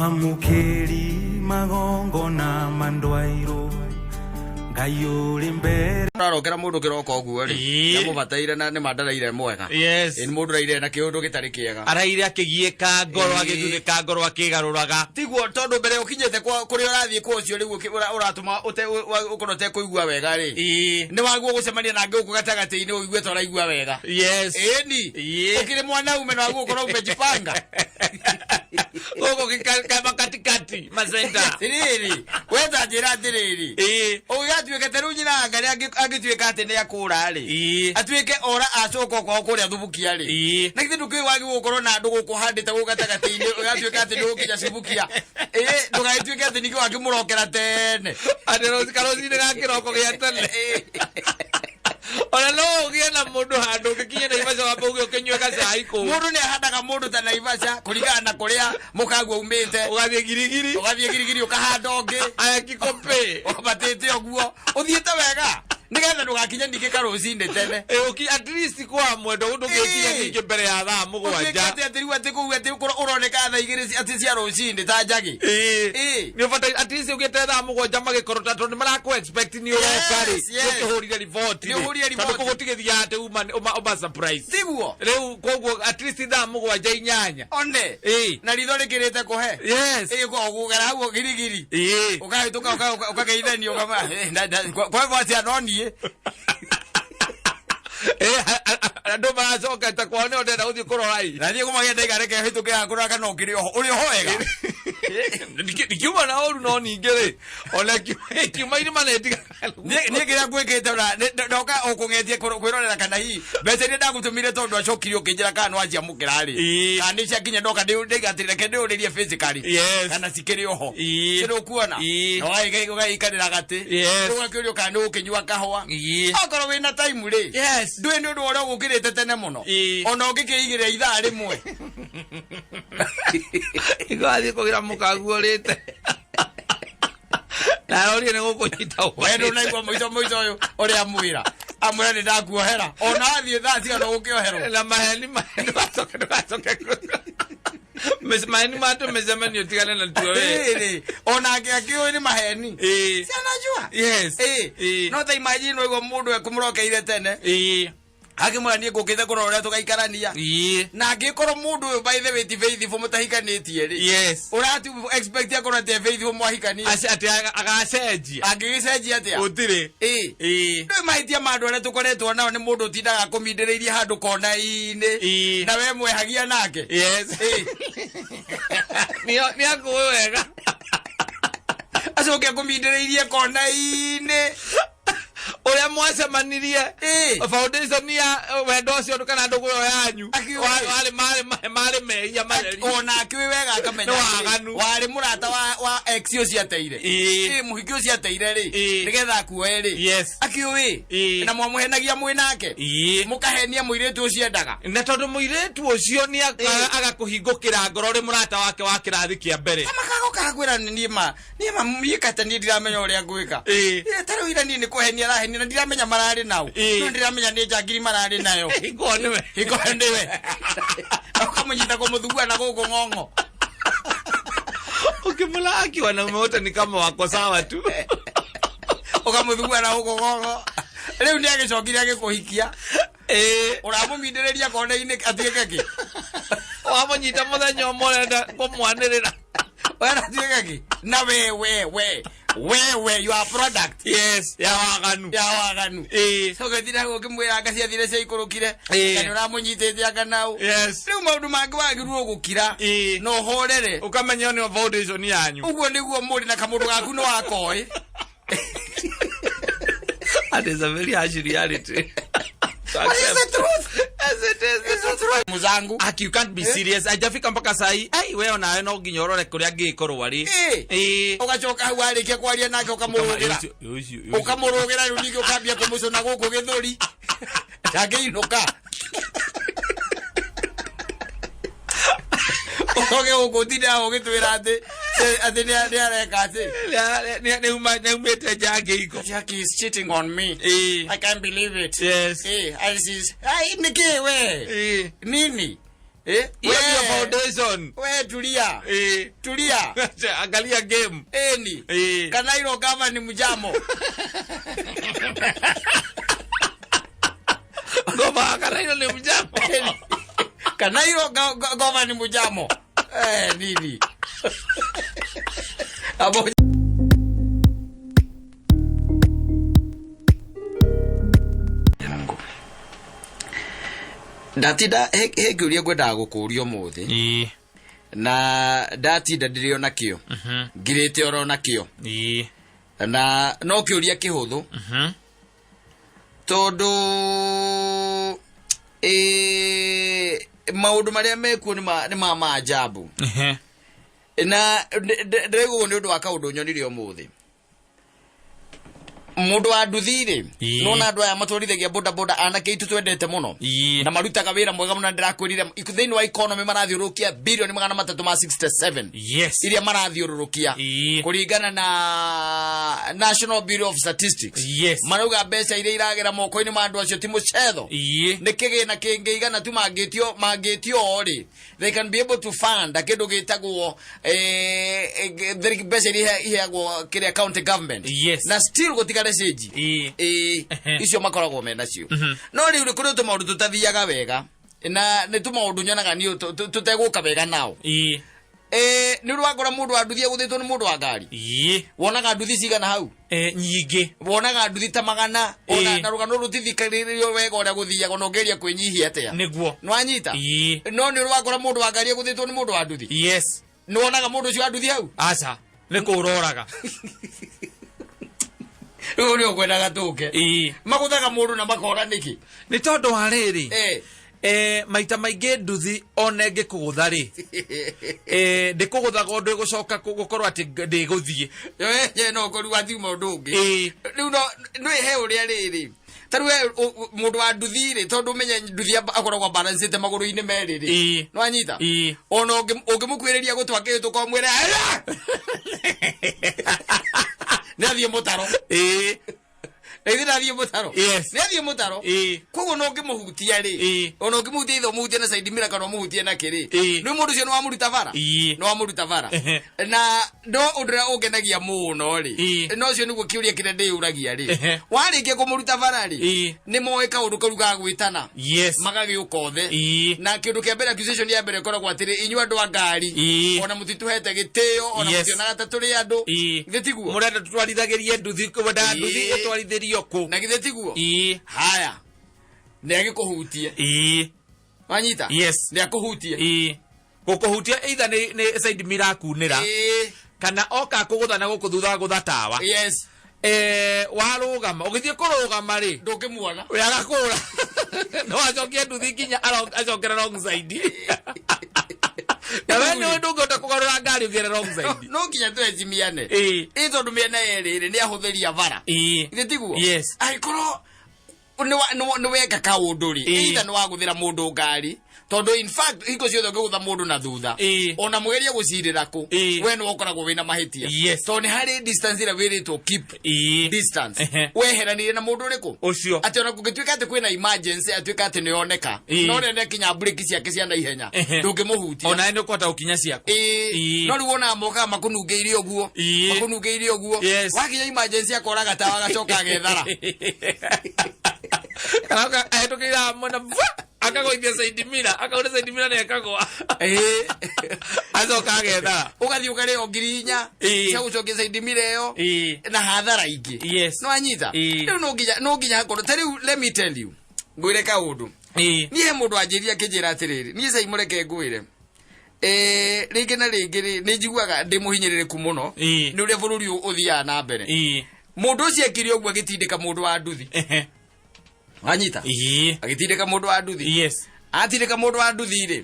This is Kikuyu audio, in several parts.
Mwamũkĩri magongona mandwairwo Ngai ũrĩ mbere. Ũrarokera mũndũ kĩroko ũguo rĩ, Ĩĩ. nĩamũbataire na nĩ mandaraire mwega. Yes. Ĩ, nĩ mũndũ raire na kĩũndũ gĩtarĩ kĩega. Araire akĩgiĩka ngoro. Ĩĩ. Agĩthuthĩka ngoro, akĩgarũraga. Tiguo, tondũ mbere ũkinyĩte kũrĩa ũrathiĩ kwa ũcio rĩu ũratũma ũkorwo ũtekũigua wega rĩ, nĩ waguo gũcemania nangĩ gũkũ gatagatĩ-inĩ ũigue ta ũraigua wega. Ĩni. Ũkĩrĩ mwanaume na waguo ũkorwo umejipanga. Gũkũ gĩkama katikati macenta. Atĩrĩrĩ, weta njĩra atĩrĩrĩ, ũgĩgatuĩka ta rĩu nyina anga nĩ angĩtuĩka atĩ nĩ akũra rĩ, atuĩke ora acoka kwao kũrĩa thubukia rĩ, na githĩ ndũkĩũĩ wagĩrĩirwo gũkorwo na andũ gũkũ handĩte gũkũ gatagatĩ-inĩ, ũgatuĩka atĩ ndũgũkinya cubukia, ĩĩ, ndũgagĩtuĩke atĩ ningĩ wakĩmũrokera tene. Atĩ karũcinĩ ga kĩroko gĩa tene. Ona no ũgĩe na mũndũ handũ ũngĩkinya Naivasha wambe uge ũkĩnyue gacai kũu. Mũndũ nĩ ahandaga mũndũ ta Naivasha kũringana na kũrĩa mũkaguo umĩte. Ũgathiĩ Girigiri. Ũgathiĩ Girigiri ũkahanda ũngĩ. Aya Kikopĩ. Ũbatĩte ũguo ũthiĩte wega nĩgetha ndũgakinye ningĩ karũcinĩ tene. Ĩ, at least kwa mwendo ndũgĩkinya ningĩ mbere ya thaa ũtuĩke 7. atĩ atĩ rĩu atĩ kũu atĩ ũroneka thaa 2 atĩ cia rũcinĩ ta njagĩ. Nĩ ũbataire at least ũgĩte thaa 7 magĩkorwo tondũ nĩ marakũ expect nĩ ũroka rĩ. Ũkĩhũrire riboti Nĩ rĩ. ũhũrire Tondũ riboti. kũu gũtigĩthiaga atĩ uma surprise. Tiguo. Rĩu koguo at least thaa 7, 8. One. Na ritho rĩkĩrĩte kũhe. Ũgũgera hau Girigiri. Ũkahĩtũka ũkageithania ũkama kwa hivyo atĩa no niĩ. Andũ maracokete kwao nĩo ndĩrenda gũthiĩ kũrora ĩ. Nathiĩ kũmagia ndaiga reke hĩtũke haha kũrora kana ũkĩrĩ oho ũrĩ oho wega. Ndikiuma na ũru no ningĩ rĩ ona kiuma irima nĩ ndigaga. Niĩ kĩrĩa ngwĩkĩte ona ndoka ũkũng'etie kwĩrorera kana hihi mbeca iria ndagũtũmire tondũ acokire ũkĩnjĩra kana nĩwaciamũkĩra rĩ, kana nĩ ciakinya, ndoka ndĩiga atĩ reke ndĩũrĩrie physically kana cikĩrĩ oho. Kĩrĩ ũkuona. Na ũgagĩikarĩra gatĩ. Ũgakĩũrio kana nĩ ũgũkĩnyua kahũa. Okorwo wĩna time rĩ, ndũĩ nĩ ũndũ wa ũrĩa ũgũkĩrĩte tene mũno, ona ũngĩkĩigĩrĩra ithaa rĩmwe. Igathiĩ kũgĩra mũkaguo ũrĩte na arorie nĩ gũkũnyita. We ndũnaigua mũico mũico ũyũ ũrĩa amwĩra amwĩra nĩ ndakuohera, ona athiĩ thaa cigana ũgũkĩoherwo. Na maheni ndũgacoke ndũgacoke maheni ma tũmĩcemanio tigane na tuo we. Rĩrĩ, onake akĩũĩ nĩ maheni. Cianajua. No ta imagine waigua mũndũ ekũmũrokeire tene, akĩmwĩra niĩ ngũkĩte kũrora ũrĩa tũgaikarania, na angĩkorwo mũndũ ũyũ by the way ti faithful mũtahikanĩtie rĩ, ũrati expect akorwo atĩ e faithful mwahikania? Atĩ agacenjia? Angĩgĩcenjia atĩa? Gũtirĩ. Ndũĩ mahĩtia ma andũ arĩa tũkoretwo nao nĩ mũndũ ũtindaga akũmindĩrĩirie handũ kona-inĩ, na we mwehagia nake. Nĩ akũĩ wega. Acoke akũmindĩrĩirie kona-inĩ. Ũrĩa mwacemanirie, foundation ya wendo ũcio kana ndũgũ ĩyo yanyu warĩ marĩ mehia matheri. Ona akĩũĩ wega akamenya Nĩ atĩrĩ, waganu. warĩ mũrata wa ex ũcio ateire. Mũhiki ũcio ateire rĩ, nĩgetha akuoe rĩ, akĩũĩ, na mwamũhenagia mwĩ nake, mũkahenia mũirĩtu ũcio endaga. Na tondũ mũirĩtu ũcio nĩ agakũhingũkĩra ngoro ũrĩ mũrata wake wa kĩrathi kĩa mbere. Makagoka kwĩra niĩ ma niĩ ma miĩkate niĩ ndiramenya ũrĩa ngwĩka. Ta rĩu ira niĩ nĩ kũhenia arahenia na ndiramenya mararĩ nao. No ndiramenya nĩ njangiri mararĩ nayo. Hingo nĩwe. Hingo nĩwe ũkamũnyita kũmũthugua na gũkũ ng'ong'o. Ukimlaki wanaume wote ni kama wako sawa tu. Ũkamũthugua na gũkũ ng'ong'o, rĩu nĩ agĩcokire agĩkũhikia, ũramũmindĩrĩria kona-inĩ atuĩke kĩ? Wamũnyita mũthenya ũmwe ũrenda kũmwanĩrĩra. Wera atuĩke kĩ? Na we we we we we you are product. Yes, ya waganu. Ya waganu. So gĩthira hau ũkĩmwĩra anga ciathire ciaikũrũkire, kana ũramũnyitĩte anga nau. Rĩu maũndũ mangĩ wagĩrĩirwo gũkira na ũhorere. Ũkamenya nĩyo foundation yanyu. Ũguo nĩguo mũrĩ na kamũndũ gaku nĩ wakoĩ. And it's a very harsh reality. But it's the truth. Yes, it is. It's the truth. Muzangu. Aki, you can't be serious. Haijafika mpaka sahi. Ai, wewe onawe no nginya ũrore kũrĩa angĩkorwo arĩ. Ũgacoka hau warĩkia kwaria nake ũkamũrũgĩra. Ũcio. Ũkamũrũgĩra rĩu ningĩ ũkambia kũmũcũna gũkũ gĩthũri. Ndangĩinũka. Ũcoke gũkũ ũtinde haha ũgĩtwĩra atĩ nĩ areka atĩ. Nĩumĩte nja ngĩiko. Jackie is cheating on me. I can't believe it. And she's, ai, nĩkĩ we? Nini? Eh, Hiyo ndio we- foundation. we tulia. Tulia. Angalia game. Eni. Kanairo kama ni mjamo. Ngoma Kanairo ni mjamo. Eni. Kanairo gova ni mjamo. Eh, nini? Abo ndatinda he kĩũria ngwendaga gũkũria ũmũthĩ. Na ndatinda ndĩrĩ o nakĩo, ngirĩte oro nakĩo. Na no kĩũria kĩhũthũ tondũ maũndũ marĩa mekuo nĩ ma maajabu. Na ndĩraigua ũguo nĩ ũndũ wa kaũndũ nyonire ũmũthĩ. Mũndũ wa nduthi rĩ, nona andũ aya matwarithagia boda boda, anake aitũ twendete mũno na marutaga wĩra mwega mũno, na ndĩrakwĩrire thĩinĩ wa economy marathiũrũrũkia bilioni 367 iria marathiũrũrũkia kũringana na National Bureau of Statistics. Marauga mbeca iria iragera moko-inĩ ma andũ acio ti mũcetho. Nĩ kĩgĩna kĩngĩigana tu mangĩtio o rĩ, they can be able to fund kĩndũ gĩtagwo mbeca iria iheagwo kĩrĩa county government. Na still gũtigare cĩnji. Icio makoragwo me nacio. No rĩu rĩ, kũrĩ tũmaũndũ tũtathiaga wega na nĩ tũmaũndũ nyonaga niĩ tũtegũka wega nao. Nĩ ũrĩ wakora mũndũ wa nduthi agũthĩtwo nĩ mũndũ wa ngari? Wonaga nduthi cigana hau? Nyingĩ. Wonaga nduthi ta magana. Ona na rũgano rũtithikĩrĩrio wega ũrĩa gũthiaga, ona ũngĩgeria kwĩnyihia atĩa. Nĩguo. Nĩwanyita? No nĩ ũrĩ wakora mũndũ wa ngari agũthĩtwo nĩ mũndũ wa nduthi? Nĩ wonaga mũndũ ũcio wa nduthi hau? Aca, nĩ kũũroraga. Rĩu nĩ ũkwendaga tũke. Magũthaga mũndũ na makora nĩkĩ? Nĩ tondũ wa rĩrĩ. Maita maingĩ nduthi ona ĩngĩkũgũtha rĩ, ndĩkũgũthaga ũndũ ĩgũcoka gũkorwo atĩ ndĩgũthiĩ. Ye, no ũkorirwo watiuma ũndũ ũngĩ. Rĩu no, nĩ he ũrĩa rĩrĩ. Ta rĩu he, mũndũ wa nduthi rĩ, tondũ ũmenye nduthi akoragwo balancĩte magũrũ-inĩ merĩ rĩ. Nĩ wanyita? Ona ũngĩmũkuhĩrĩria gũtũ akĩhĩtũka ũmwĩre, Aya! Nĩ athiĩ mũtaro. Na ithuĩ ndathiĩ mũtaro. Nĩ athiĩ mũtaro. Koguo no ũngĩmũhutia rĩ, ona ũngĩmũhutia ithe ũmũhutie na side mirror kana ũmũhutie na kĩrĩ. Nĩ mũndũ ũcio nĩ wamũruta bara. Nĩ wamũruta bara. Na no ũndũ ũrĩa ũngenagia mũno rĩ, no ũcio nĩguo kĩũria kĩrĩa ndĩyũragia rĩ. Warĩkia kũmũruta bara rĩ, nĩ moĩ kaũndũ kau ga gwĩtana. Magagĩũka othe. Na kĩũndũ kĩa mbere, accusation ya mbere ĩkoragwo atĩrĩ, inyuĩ andũ a ngari, ona mũtitũhete gĩtĩo, ona mũtionaga ta tũrĩ andũ. Githĩ tiguo? Mũrenda tũtwarithagĩrie nduthi, wendaga nduthi ĩtwarithĩrio kũ? Na githĩ tiguo? Haya. Nĩ agĩkũhutie. Wanyita? Nĩ akũhutie. Gũkũhutia either nĩ side mirror akunĩra. Kana oka kũgũtha na gũkũ thutha gũtha tawa. Warũgama, ũgĩthiĩ kũrũgama rĩ, Ndũngĩmuona. We agakũra. No acokie nduthi nginya acokere wrong side. Na we nĩ ndũngĩhota kũgarũra ngari ũgĩre wrong side. No nginya twecimiane. Ĩ tondũ mĩena yerĩ rĩ, nĩ ahũthĩria bara. Githĩ tiguo? Angĩkorwo nĩ weka kaũndũ rĩ, either nĩ wagũthĩra mũndũ ngari, tondũ in fact hingo ciothe ũngĩgũtha mũndũ na thutha, ona mũgerie gũcirĩra kũ, we nĩwe ũkoragwo wĩna mahĩtia. Tondũ nĩ harĩ distance ĩrĩa wĩrĩtwo keep distance. Weheranire na mũndũ ũrĩkũ? Ũcio. Atĩ ona kũngĩtuĩka atĩ kwĩna emergency, atuĩka atĩ nĩyoneka, no ũrĩa nĩakinya breki ciake cia naihenya, ndũngĩmũhutia. Ona nĩ ũkũhota gũkinya ciaku. No rĩu wonaga mokaga makũnungĩire ũguo. Makũnungĩire ũguo. Wakinya emergency akoraga tawa agacoka agethara. Kana ahĩtũkĩire mwena, vwa, akagũithia side mirror, akauna side mirror na ĩkagũa. Acoka agethara. Ũgathiĩ ũkarĩo ngiri inya cia gũcokia side mirror ĩyo. Na hathara ingĩ. Nĩ wanyita? Rĩu no nginya hakorwo ta rĩu, let me tell you. Ngwĩre kaũndũ. Niĩ he mũndũ wanjĩrire akĩnjĩra atĩrĩrĩ, niĩ cai mũreke ngwĩre. Rĩngĩ na rĩngĩ rĩ, nĩ njiguaga ndĩ mũhinyĩrĩrĩku mũno nĩ ũrĩa bũrũri ũyũ ũthiaga na mbere. Mũndũ ũcio ekire ũguo agĩtindĩka mũndũ wa nduthi. Wanyita? Agĩtindĩka mũndũ wa nduthi. Atindĩka mũndũ wa nduthi rĩ,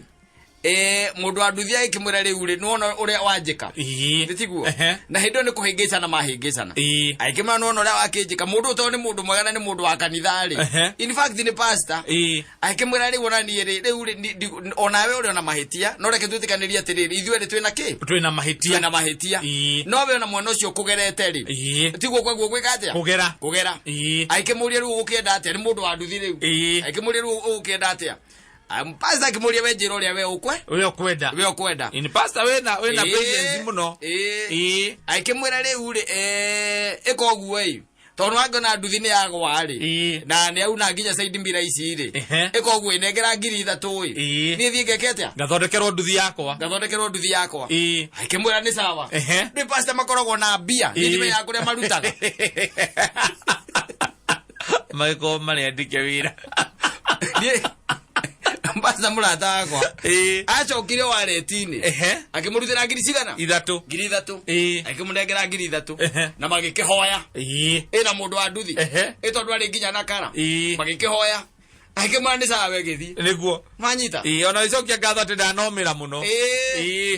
mũndũ wa nduthi agĩkĩmwĩra rĩu rĩ, nĩwona ũrĩa wanjĩka. Nĩ tiguo? Na hĩndĩ ĩyo nĩ kũhĩngĩcana mahĩngĩcana. Agĩkĩmwĩra nĩwona ũrĩa wakĩnjĩka. Mũndũ ũyũ tondũ nĩ mũndũ mwega na nĩ mũndũ wa kanitha rĩ. In fact nĩ pastor. Agĩkĩmwĩra rĩu ona niĩ rĩ, rĩu rĩ, onawe ũrĩ ona mahĩtia, no reke twĩtĩkanĩrie atĩrĩrĩ, ithuĩ erĩ twĩna kĩ? Twĩna mahĩtia. Twĩna mahĩtia. No we ona mwena ũcio ũkũgerete rĩ. Tiguo kwaguo gwĩka atĩa? Kũgera. Kũgera. Agĩkĩmũria rĩu ũgũkĩenda atĩa? Nĩ mũndũ wa nduthi rĩu. Agĩkĩmũria rĩu ũgũkĩenda atĩa? Pastor akĩmũria, we njĩra ũrĩa we ũkwe Ũrĩa ũkwenda. We ũkwenda. Ĩĩ, pastor wĩna patience mũno. Ĩĩ. Akĩmwĩra, rĩu rĩ, ĩka ũguo ĩ, tondũ wangĩona nduthi nĩ yagwa rĩ, na nĩ auna nginya side mirror ici rĩ, ĩka ũguo, nengera 3000 ĩ, niĩ thiĩ ngeke atĩa? Ngathondekerwo nduthi yakwa. Ngathondekerwo nduthi yakwa. Akĩmwĩra nĩ sawa. Rĩu pastor makoragwo na mbia, niĩ ndimenyaga kũrĩa marutaga. Magĩkorwo marĩandĩke wĩra. Niĩ pastor mũrata wakwa acokire wareti-inĩ, akĩmũrutĩra ngiri cigana? 3. 3000. Akĩmũnengera 3000. Na magĩkĩhoya ĩna mũndũ wa nduthi, ĩ tondũ arĩ nginya na kara. Magĩkĩhoya, akĩmwĩra nĩ sawa, we gĩthiĩ. Manyita. Ĩĩ, ona gĩcokia ngatho atĩ ndanomĩra mũno.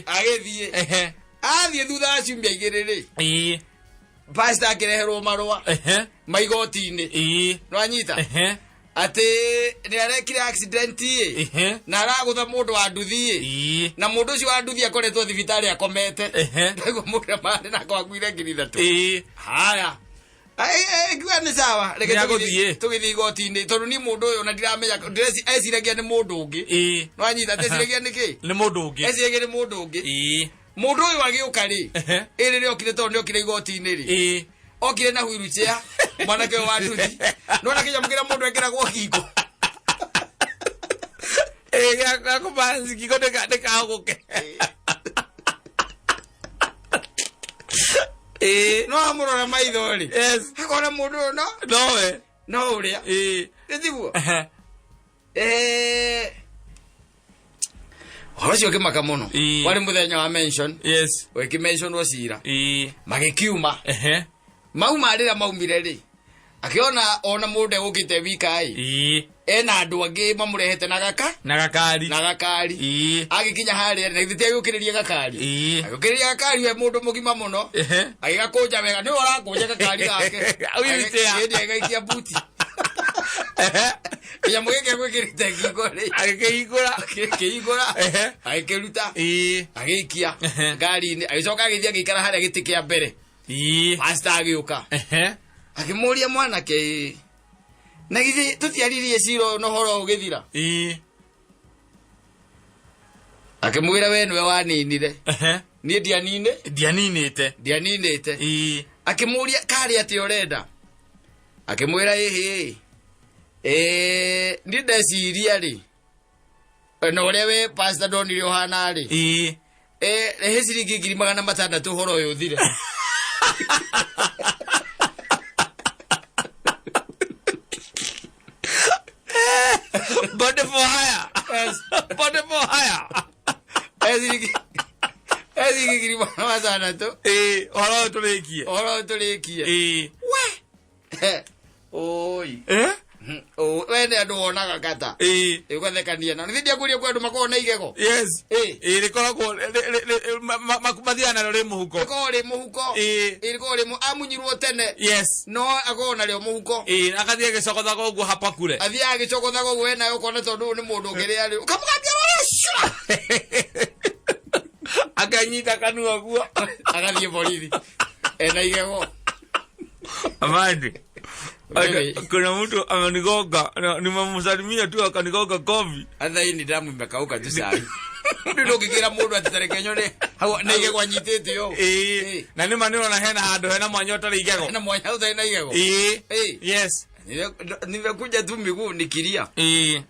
Agĩthiĩ. Athiĩ, thutha wa ciumia 2 rĩ, pastor akĩreherwo marũa ma igoti-inĩ. Nĩwanyita? Atĩ nĩ arekire accident ĩ, na aragũtha mũndũ wa nduthi ĩ, na mũndũ ũcio wa nduthi akoretwo thibitarĩ akomete. Ndaigua mũndũ marĩ nako akuire 3000. Haya, ngiuga nĩ sawa, reke Nĩ tũgĩthiĩ agũthiĩ. Tũgĩthiĩ igoti-inĩ, tondũ niĩ mũndũ ũyũ na ndiramenya, eciragia nĩ mũndũ ũngĩ. Nĩwanyita? Atĩ eciragia nĩ kĩ? Nĩ mũndũ ũngĩ. Eciragia nĩ mũndũ ũngĩ. Mũndũ ũyũ agĩũka rĩ, ĩrĩ rĩ okire, tondũ nĩ okire igoti-inĩ rĩ, okire na wheelchair. Mwanake ũyũ wa nduthi, nona kĩnyamũ kĩrĩa mũndũ ekĩragwo ngingo. Ĩĩ, gĩa kũbalance ngingo ndĩkahũgũke. No amũrora maitho rĩ, akona mũndũ ũyũ no Nowe. No ũrĩa ĩtiguo. Ũhoro ũcio ũkĩmaka mũno. Warĩ mũthenya wa mention, ũgĩkĩmentionwo cira, magĩkiuma. Mauma, rĩrĩa maumire rĩ, akĩona ona mũndũ egũkĩte wika ĩ, ena andũ angĩ mamũrehete na gaka Na gakari. Na gakari. Agĩkinya harĩa na githĩ ti agĩũkĩrĩria gakari? Agĩũkĩrĩria gakari, we mũndũ mũgima mũno, agĩgakũnja wega, nĩwe ũrakũnja gakari gake. Wheelchair. Ĩndĩ agĩgaikia buti, kĩnyamũ gĩkĩ gwĩkĩrĩte ngingo rĩ, Agĩkĩhingũra. Agĩkĩhingũra, agĩkĩruta, agĩikia ngari-inĩ, agĩcoka agĩthiĩ agĩikara harĩa gĩtĩ kĩa mbere. Pastor agĩũka, akĩmũria, mwanake ĩ, na githĩ tũtiaririe cira ũyũ na ũhoro ũyũ ũgĩthira? Akĩmwĩra, we nĩwe waninire, niĩ ndianine. Ndianinĩte. Ndianinĩte. Akĩmũria, karĩ atĩ ũrenda? Akĩmwĩra, ĩhĩ, niĩ ndeciria rĩ, na ũrĩa we pastor ndonire ũhana rĩ, rehe ciringi 600,000 ũhoro ũyũ ũthire. Body for hire. Body for hire. He ciringi 600,000. Ĩĩ, ũhoro ũyũ tũrĩkie. Ũhoro ũyũ tũrĩkie. We oi. We nĩ andũ wonaga kata ũgathekania na nĩ ndiakuria kwĩ andũ makoragwo na igego. Ĩĩ, rĩkoragwo mathiaga narĩo rĩ mũhuko. Rĩkoragwo rĩ mũhuko. Rĩkoragwo rĩ amunyirwo tene, no akoragwo narĩo mũhuko. Ĩĩ, agathiĩ agĩcogothaga ũguo hapakure. Athiaga agĩcogothaga ũguo we nawe ũkona tondũ ũyũ nĩ mũndũ ũngĩrĩa rĩ, ũkamũgambia rũrĩa. Akanyita kanua guo. Agathiĩ borithi ena igego. Amani. Wewe. Kuna mtu amenigonga na nimemsalimia tu akanigonga kofi. Athaini damu imekauka tu sahi. Rĩu ndũngĩkĩra mũndũ atĩ tareke nyone hau na igego anyitĩte ũũ. Ĩĩ. Na nĩ ma nĩũrona hena handũ hena mwanya ũtarĩ igego. Na mwanya ũtarĩ na igego. Yes. Nimekuja tu miguu nikilia.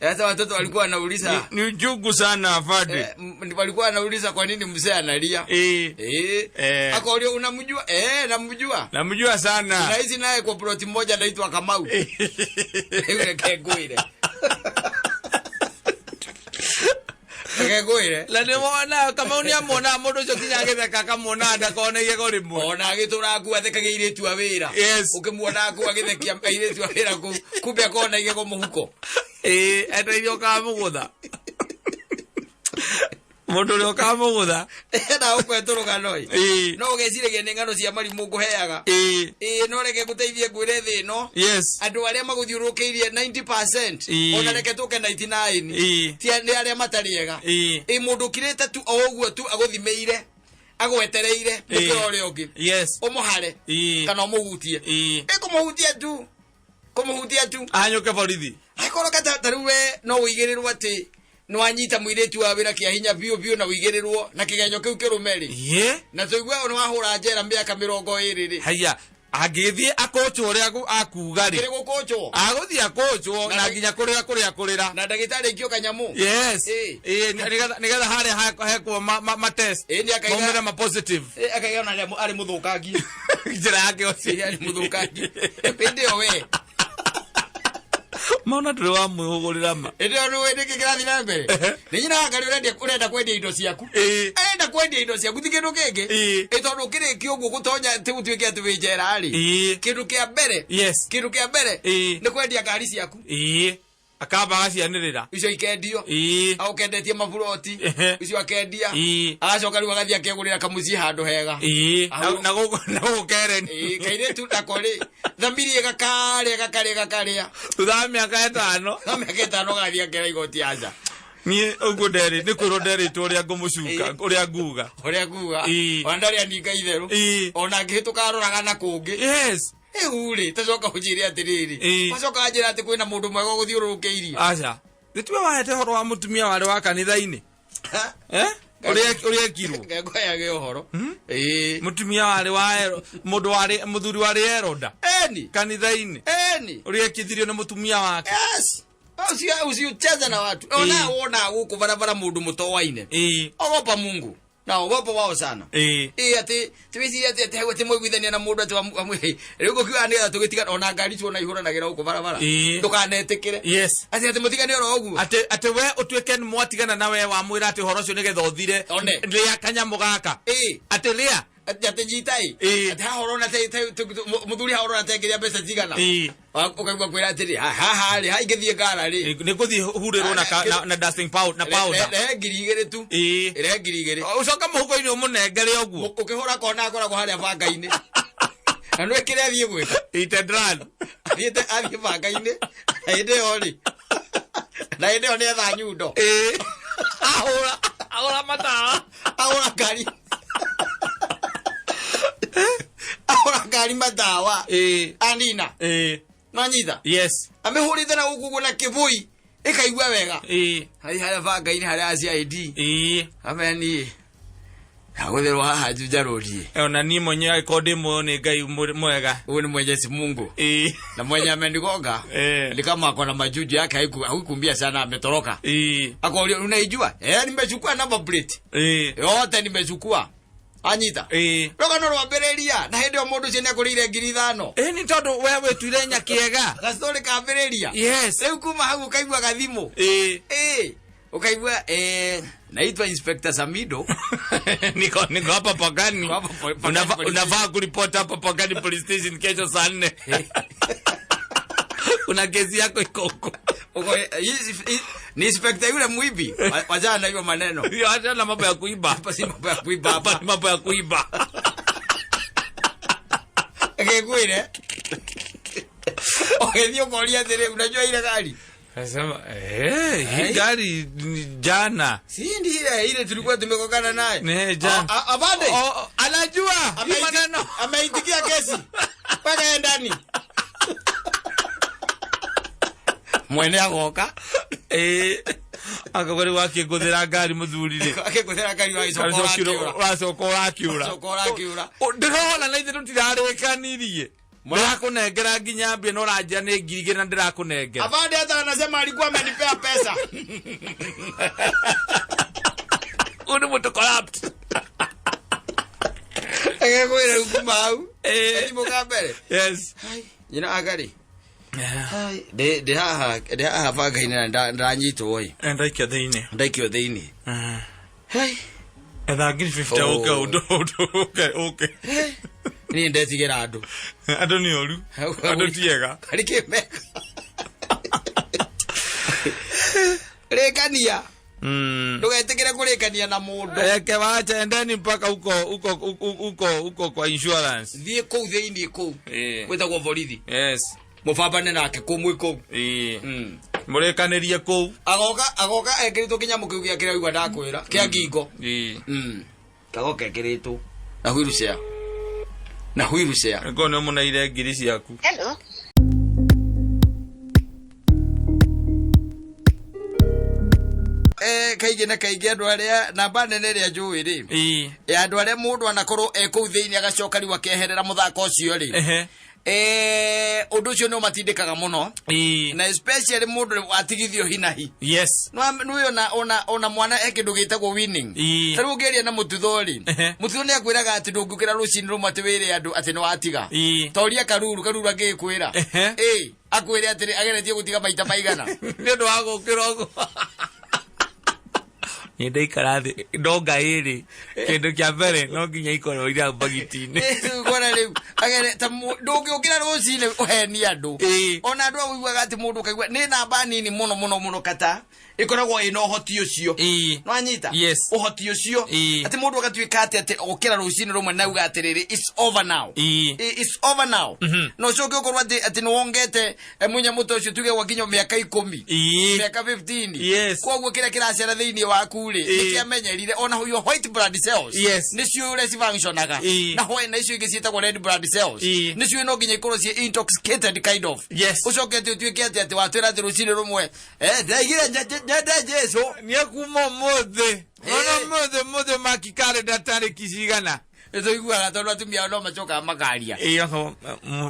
Sasa watoto walikuwa wanauliza, Ni uchungu sana, afande. Walikuwa wanauliza kwa nini mzee analia. Akaulio, unamjua? Eh, namjua. Namjua sana. Na hizi naye kwa ploti moja anaitwa Kamau. Reke ngwire. Reke ngwire. Na nĩ wona Kamau nĩ amuona mũndũ ũcio kinya agĩtheka akamuona ndakona igego rĩmwe. Ona agĩtũra kuu athekagia airĩtu a wĩra. Ũkĩmuona kuu agĩthekia airĩtu a wĩra kuu, kumbe akona igego mũhuko. Ĩĩ, etereire ũkamũgũtha. Mũndũ ũrĩa ũkamũgũtha. Na ũkwe tũrũgano ĩ. No ũgeciragia nĩ ng'ano cia marimũ ngũheaga. Ĩĩ, no reke ngũteithie ngwĩre thĩ ĩno, andũ arĩa magũthiũrũrũkĩirie 90%, ona reke tũke 99, ti nĩ arĩa matarĩ ega. Ĩ mũndũ ũkirĩte tu o ũguo tu agũthimĩire, agwetereire mũkĩra ũrĩa ũngĩ, ũmũhare kana ũmũhutie. Ĩ kũmũhutia tu, kũmũhutia tu, Ahanyũke borithi. Akorwo ta rĩu we no ũigĩrĩrwo atĩ Nĩwanyita mũirĩtu wa wĩra kĩa hinya biũ biũ na ũigĩrĩrwo na kĩgenyo kĩu kĩrũme rĩ. Ye. Na tũigue nĩwahũra njera mĩaka 20 rĩ. Haya, angĩthiĩ akũnjwo ũrĩa akuga rĩ. Kĩrĩ gũkũnjwo. Agũthiĩ akũnjwo Na na nginya kũrĩra kũrĩa kũrĩra. Na ndagĩtarĩ aikio kanyamũ. Yes. Ĩ. Ĩ, nĩgetha harĩa hekwo ma test. Ĩ, nĩ akaiga- Maumĩre ma positive. Ĩ, akaiga ona arĩ mũthũkangie. Njĩra yake ũcio. Ĩ, arĩ mũthũkangie. Hĩndĩ ĩyo we. Maona ndũrĩ wamwĩhũgũrĩra ma. Hĩndĩ ĩyo nĩũĩ nĩkĩ kĩrathiĩ na mbere. Nĩ nyina wa ngari ũrenda kwendia indo ciaku. Ĩ. Arenda kwendia indo ciaku ti kĩndũ kĩngĩ. Ĩ. Ĩ, tondũ ũkĩrĩkia ũguo gũtonya atĩ gũtuĩke atĩ wĩ njera rĩ. Ĩ. Kĩndũ kĩa mbere. Yes. Kĩndũ kĩa mbere. Ĩ. Nĩ kwendia ngari ciaku. Ĩ. Akamba agacianĩrĩra. Icio ikendio. Ĩ. Aũkendetie maburoti. Ehe. Icio akendia. Ĩ. Agacoka rĩu agathiĩ akegũrĩra kamũciĩ handũ hega. Ĩ. Ahau. Na gũkũ Karen. Ĩ, kairĩtu nako rĩ thamiri ĩgakarĩa ĩgakarĩa ĩgakarĩa. Thutha wa mĩaka 5. No mĩaka 5 gathiĩ akera igoti aca. Niĩ ũguo nderĩ nĩ kwĩrwo nderĩtwo ũrĩa ngũmũcuka ũrĩa nguga. Ũrĩa nguga. Ĩ. Ona ndarĩ aninga itherũ. Ĩ. Ona angĩhĩtũka aroraga na kũngĩ. Yes. Rĩu rĩ tacoka ũnjĩre atĩrĩrĩ. Ĩ. Wacoka wanjĩra atĩ kwĩna mũndũ mwega ũgũthiũrũrũkĩirie. Aca. Nĩ tiwe wahete ũhoro wa mũtumia warĩ wa kanitha-inĩ. Eh? Ũrĩa ekirwo. Ngengoyage ũhoro. Ĩ. Mũtumia warĩ wa ero, mũndũ warĩ mũthuri warĩ eroda. Eni. Kanitha-inĩ. Eni. Ũrĩa ekithirio nĩ mũtumia wake. Yes. Usiucheze na watu. Ona wona gũkũ barabara mũndũ mũtoaine. Ĩ. Ogopa Mungu. Na ogopa wao sana. Ĩ. Ĩ, atĩ tiwĩcirie atĩ atĩ hau atĩ mwaiguithania na mũndũ atĩ rĩu ngũkiuga nĩgetha tũgĩtigana ona ngari tuona ihũranagĩra gũkũ barabara. Ĩ. Ndũkanetĩkĩre. Yes. Atĩ atĩ mũtigane oro ũguo. Atĩ we ũtuĩke nĩ mwatigana na we wamwĩra atĩ ũhoro ũcio nĩgetha ũthire. One. Rĩa kanyamũ gaka. Ĩ. Atĩ rĩa. Atĩ atĩ nyita ĩ. Ĩ. Atĩ haha ũrona mũthuri haha ũrona tengĩria mbeca cigana. Ĩ. Ũkaigua kwĩra atĩrĩ haha rĩ haha ingĩthiĩ ngara rĩ. Nĩ ngũthiĩ hurĩrwo na dusting powder na powder. Rehe 2000 tu. Ĩ. Rehe 2000. Ũcoka mũhuko-inĩ ũmũnengere ũguo. Ũkĩhũra kona akoragwo harĩa banga-inĩ. Na nĩwe kĩrĩa athiĩ gwĩka. Ite dran. Athiĩte athiĩ banga-inĩ. Na hĩndĩ ĩyo rĩ. Na hĩndĩ ĩyo nĩetha nyundo. Ĩ. Ahũra ahũra matawa. Ahũra ngari. Ahũra ngari matawa. Ĩ. Anina. Ĩ. Nonyita. Yes. Amĩhũrĩte na gũkũ ũguo na kĩbũi. Ĩkaigua wega. Ĩ. Harĩ harĩa banga-inĩ harĩa a CID. Ĩ. Amenya niĩ. Ndagũthĩrwo haha Juja Road. Ona niĩ mwenyewe angĩkorwo ndĩ muoyo nĩ Ngai mwega. Huyu ni Mwenyezi Mungu. Ĩ. Na mwenye amenigonga Eh. ni kama ako na majuju yake haikumbia sana ametoroka. Ĩ. Akauliza unaijua? Eh, nimechukua number plate. Ĩ. Yote nimechukua. Anyita. Ĩ. Rũgano rwambĩrĩria na hĩndĩ ĩyo mũndũ ũcio nĩakũrĩire 5,000. Ĩ nĩ tondũ we wĩtuire nyakĩega. Gastori kambĩrĩria. Yes. Rĩu kuma hau ũkaigua gathimũ. Ĩ. Ĩ. Ukaigua naitwa Inspector Samido. Niko hapa Pagani. Niko hapa Pagani police Unafaa kuripoti hapa Pagani police station kesho saa 4. Kuna kesi yako iko huko. Uko, ni inspector yule mwibi. Wachana na hiyo maneno. Hiyo hata na mambo ya kuiba. Hapa si mambo ya kuiba Hapa hapa. ni mambo ya kuiba. Ngĩkwĩre. Ũgĩthiĩ ũkoria atĩrĩ, unajua ile gari? Nasema, hii gari ni jana. Si ndi ile ile tulikuwa tumekokana naye. Ne, jana. Abande. Oh, anajua hii maneno. Ameitikia kesi. Mpaka yeye ndani. Mwene agoka. Akagwari wakĩngũthĩra ngari mũthuri rĩ. Akĩngũthĩra ngari wagĩcoka ũrakĩũra. Ũracoka ũrakĩũra. Ũracoka ũrakĩũra. Ndĩrona na ithuĩ tũtirarĩkanirie. Ndĩrakũnengera nginya mbia na ũranjĩra nĩ 2,000 na ndĩrakũnengera. Afande hata anasema alikuwa amenipea pesa. Ũyũ nĩ mũndũ corrupt. Agĩkwĩra rĩu kuma hau. Gathimũ ka mbere. Yes. Nyina akari. Ndĩ haha, ndĩ haha banga-inĩ na ndanyitwo ĩ. Ndaikio thĩinĩ. Ndaikio thĩinĩ. Hai. Etha 50,000 Oh. ũke ũndũ ũke ũke. Niĩ ndetigĩra andũ. Andũ nĩ oru. Andũ ti ega. Harĩ kĩmeka. Rĩkania. Ndũgetĩkĩre kũrĩkania na mũndũ. Eke wacha endeni mpaka huko huko huko huko kwa insurance. Thiĩ kũu thĩinĩ kũu. Gwĩtagwo borithi. Yes. Mũbambane nake kũu mwĩ kũu. Mũrĩkanĩrie kũu. Agoka ekĩrĩtwo kĩnyamũ kĩu gĩa kĩrĩa waigua ndakwĩra kĩa ngingo. Kagoka ekĩrĩtwo na wheelchair. Na wheelchair. Ngorwo nĩ ũmũneire ngiri ciaku. Hello. Kaingĩ na kaingĩ andũ arĩa namba nene ĩrĩa njũĩ rĩ, ya andũ arĩa mũndũ anakorwo e kũu thĩinĩ agacoka rĩu akeherera mũthako ũcio rĩ, ũndũ ũcio nĩ ũmatindĩkaga mũno, na especially mũndũ atigithio hinahi. Nĩ ona mwana e kĩndũ gĩtagwo winning. Ta rĩu ũngĩaria na mũtutho rĩ, mũtutho nĩ akwĩraga atĩ ndũngĩũkĩra rũcinĩ rũmwe atĩ wĩre andũ atĩ nĩ watiga. Toria Karuru, Karuru angĩkwĩra, ĩ akwĩre atĩrĩ ageretie gũtiga maita maigana nĩ ũndũ wa gũkĩra ũguo. Nĩ ndaikara thĩ ndonga ĩrĩ, kĩndũ kĩa mbere no nginya ikorwo irĩ hau mbagiti-inĩ. Rĩu kona rĩu agere ta ndũngĩũkĩra rũcinĩ ũhenie andũ. Ona andũ a ũiguaga atĩ mũndũ ũkaigua nĩ namba nini mũno mũno mũno kata ĩkoragwo ĩna ũhoti ũcio. Nĩwanyita? Yes. Ũhoti ũcio. Atĩ mũndũ agatuĩka atĩ okĩra rũcinĩ rũmwe na auga atĩrĩrĩ, it's over now. It's over now. Na ũcoke ũkorwo atĩ nĩwongete, mũnyamũ ta ũcio tuge gwakinya mĩaka 10. Mĩaka 15. Koguo kĩrĩa kĩracera thĩinĩ waku rĩ, nĩkĩamenyerire ona your white blood cells. Nĩcio ũrĩa cifunctionaga. Na white na icio ingĩ ciĩtagwo red blood cells. Nĩcio no nginya ikorwo ciĩ intoxicated kind of. Ũcoke atĩ ũtuĩke atĩ watwĩra atĩ rũcinĩ rũmwe, ndaigire nyende Jesu. Nĩ kuma ũmũthĩ. Ona ũmũthĩ maki kalenda tarĩki cigana? Nĩtũiguaga tondũ atumia ao no macokaga makaria. Oho,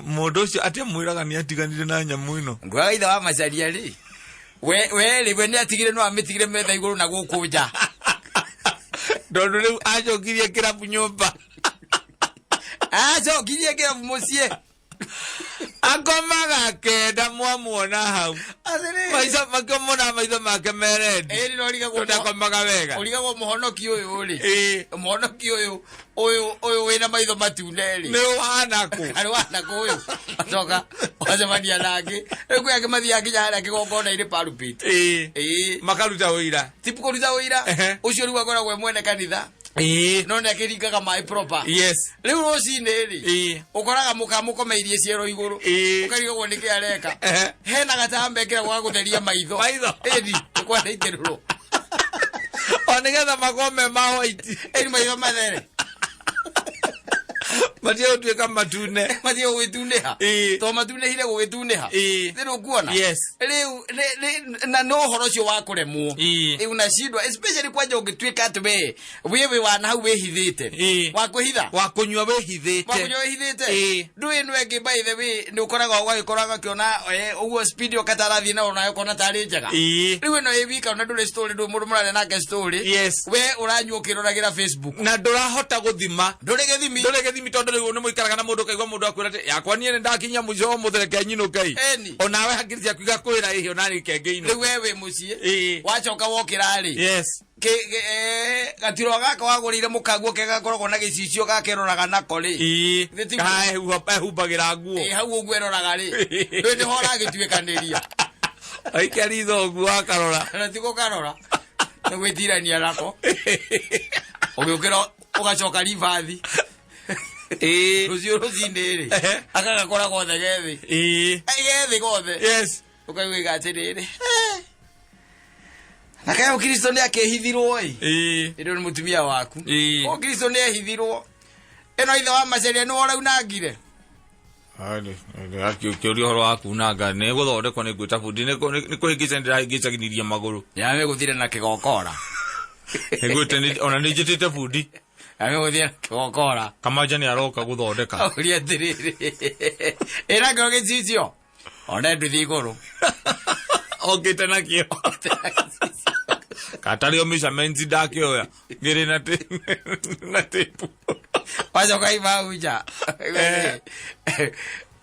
mũndũ ũcio atĩ amwĩraga nĩ atiganire na nyamũ ĩno. Nguaga ithe wa Macharia rĩ. We rĩ, we nĩ atigire, no amĩtigire metha igũrũ na gũkũ nja. Tondũ rĩu acokirie kĩrabu nyũmba. Acokirie kĩrabu mũciĩ. Akomaga kenda mwamuona hau. Atĩrĩrĩ. Maica makĩmona maitho make merendi. Ĩĩ, no ũrigagwo Tondũ akomaga wega. Ũrigagwo mũhonoki ũyũ rĩ. Mũhonoki ũyũ wĩna maitho matune rĩ. Nĩ ũhana kũ? Arĩ ũhana kũ ũyũ? Acoka wacemania nake. Rĩu kwĩ angĩ mathiaga nginya harĩa kĩgongona-inĩ pulpit. Makaruta ũira. Ti kũruta ũira. Ũcio rĩu akoragwo e mwene kanitha. No nĩ akĩringaga maĩ proper. Rĩu rũcinĩ rĩ, ũkoraga mũkamũkomeirie ciero igũrũ. Ũkarigagwo nĩkĩ areka. Hena gatamba ekĩragwo ga gũtheria maitho. Maitho. Ĩni, ũkwenda itĩrũrwo. O nĩgetha makome ma white. Ĩni maitho mathere. Matige gũtuĩka matune. Matige gũgĩtunĩha. To matunĩhire gũgĩtunĩha. Nĩ ũkuona? Rĩu, na no ũhoro ũcio wa kũremwo. Unashindwa, especially kwanja ũngĩtuĩka atĩ we, wĩ wĩ wa na hau wĩhithĩte. Wa kwĩhitha? Wa kũnyua wĩhithĩte. Wa kũnyua wĩhithĩte? Ndũĩ nĩ ĩngĩ, by the way, nĩ ũkoraga ũgagĩkora ũgakĩona, ũguo speed ũka ta arathiĩ nayo, nayo ũkona tarĩ njega. Rĩu ĩno ĩ wika, ona ndũrĩ story, ndũĩ mũndũ mũraria nake story. We ũranyua ũkĩroragĩra Facebook. Na ndũrahota gũthima. Ndũrĩ gĩthimi. Ndũrĩ gĩthimi tondũ rĩu nĩ mũikaraga na mũndũ ũkaigua mũndũ akwĩra atĩ, yakwa niĩ nĩ ndakinyia mũico wa ũmũthĩ, reke nyinũke ĩ. Onawe hakiri ciaku igakwĩra, ĩhĩ, ona niĩ kenge inũke. Rĩu we wĩ mũciĩ. Wacoka wokĩra rĩ. Gatiro gaka wagũrĩire mũkaguo ke gakoragwo na gĩcicio gakeroraga nako rĩ. Nĩ ti- Kaha ehumbagĩra nguo. Hau ũguo eroraga rĩ. Ndũĩ nĩho ũragĩtuĩkanĩria. Aikia ritho ũguo akarora. Na ti gũkarora. Nĩ gwĩtirania nako. Ũgĩũkĩra ũgacoka ribathi. Rũciũ rũcinĩ rĩ. Agagakora gothe gethĩ. Gethĩ gothe. Ũkaigua atĩrĩrĩ. Na kayo Kristo nĩ akĩhithirwo ĩ. Ĩno nĩ mũtumia waku. O Kristo nĩ ehithirwo. Ĩno ithe wa Macharia nĩ woraunangire. Kĩũria ũhoro wa kunanga nĩ gũthondekwo nĩ ngwĩta bundi, nĩ kũhĩngĩca ndĩrahĩngĩcanĩria magũrũ. Ya gũthire na kĩgokora. Nĩngwĩte ona nĩ njĩtĩte bundi. Ya gũthire na kĩgokora. Kamanja nĩ aroka gũthondeka. Ũria atĩrĩrĩ. Ĩra kĩo gĩcicio. Ona nduthi igũrũ. Okĩte nakĩo. Katarĩ o measurements ndakĩoya. Ngĩrĩ na tape. Wacoka ima hau nja.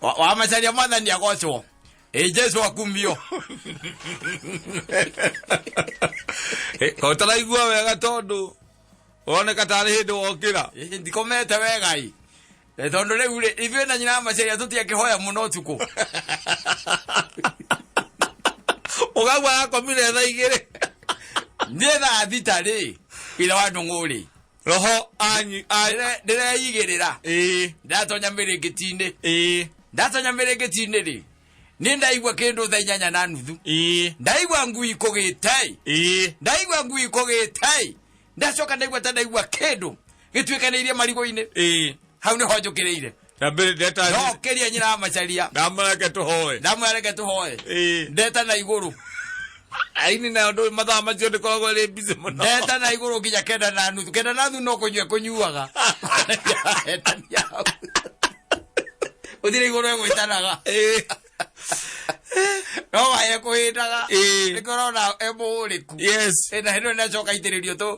Wa Macharia mwathani agocwo. Ĩ Jesu akumio. Ko ũtaraigua wega tondũ woneka tarĩ hĩndĩ wokĩra. Ndikomete wega ĩ. Tondũ rĩu rĩ, ithuĩ na nyina wa Macharia tũtiakĩhoya mũno ũtukũ. Ũkaigua yakomire thaa igĩrĩ. Niĩ thaa thita rĩ, ithe wa Ndũng'ũ rĩ. Roho anyu, anyu. Ndĩreigĩrĩra. Ndatonya mĩrĩngĩti-inĩ. Ndatonya mĩrĩngĩti-inĩ rĩ. Nĩ ndaigua kĩndũ thaa inyanya na nuthu. Ndaigua ngui kũgĩte. Ndaigua ngui kũgĩte. Ndacoka ndaigua ta ndaigua kĩndũ gĩtuĩkanĩirie marigũ-inĩ. Hau nĩho njũkĩrĩire. Na mbere ndeta No kĩria nyina wa Macharia. Ndamũreke tũhoe. Ndamũreke tũhoe. Ndeta na igũrũ. Aini nayo ndå mathaa macio ndä koragwo rä busy må no. Ndetana igũrũ nginya 9:30. 9:30 no kũnyua kũnyuaga. Etania hau. Ũthire igũrũ egwĩtanaga. No waye kũhĩndaga. Nĩkĩo ũrona e mũhũrĩku. Na hĩndĩ ĩyo nĩacoka aitĩrĩrio tũ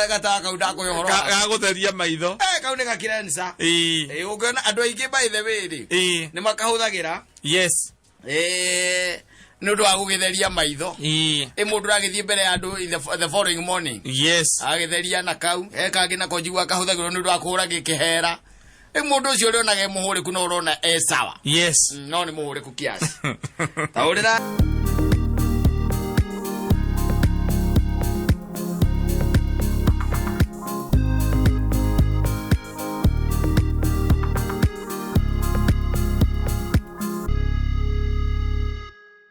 gatawa kau ndakũhe ũhoro wako. Ga gå theria maitho. Eh, kau nĩ gakirensa. Ũngĩona andũ aingĩ, by the way rĩ, nĩ makahũthagĩra nĩ ũndũ wa gũgĩtheria maitho. Ĩ mũndũ ũragĩthiĩ mbere ya andũ in the following morning, agĩtheria na kau. He kangĩ nako njigua kahũthagĩrwo nĩ ũndũ wa kũhũra gĩkĩhera. Rĩu mũndũ ũcio ũrĩonaga e mũhũrĩku, no ũrona e sawa. No nĩ mũhũrĩku kiasi. Taũrĩra.